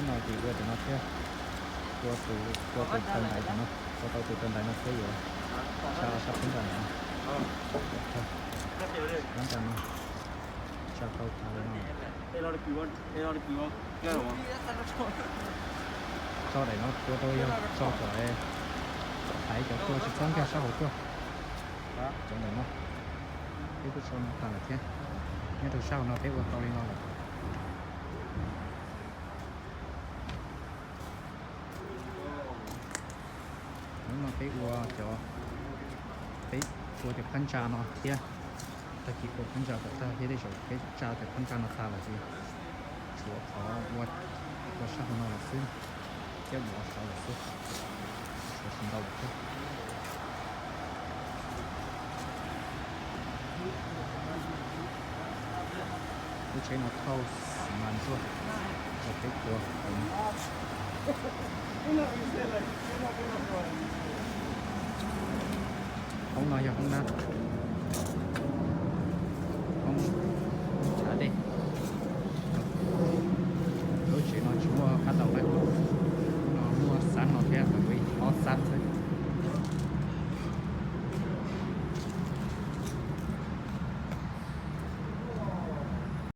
No ces ua cov no thiab, ua tus, ua tus tau ntaiv cov no, ua tau tus tau ntaiv no thiab yuav tsa sab phab ntsa no. Ntsa no tsa tau tas li no. Tso daim no tua rau yog tso kom thaiv cov kua tsis txhob nkag sab hauv tuaj. Cov ntawm no peb kuj tso no tas lawm thiab. Nyob rau sab hauv no peb ua tau li no lawm. Hnub no peb ua cov, peb ua cov phab ntsa no thiab. Tag kis ua phab ntsa kom tag thiab, tej zaum peb tsa cov phab ntsa no tas lawm ces tshuav qhov ua, ua sab hauv no lawm xwb, thiab ua saud lawm xwb, tshuav tsis ntau lawm thiab. Lub tsheb no thauj xi mas ntsuag rau peb tua. Hoob no yog hoob nab, hoob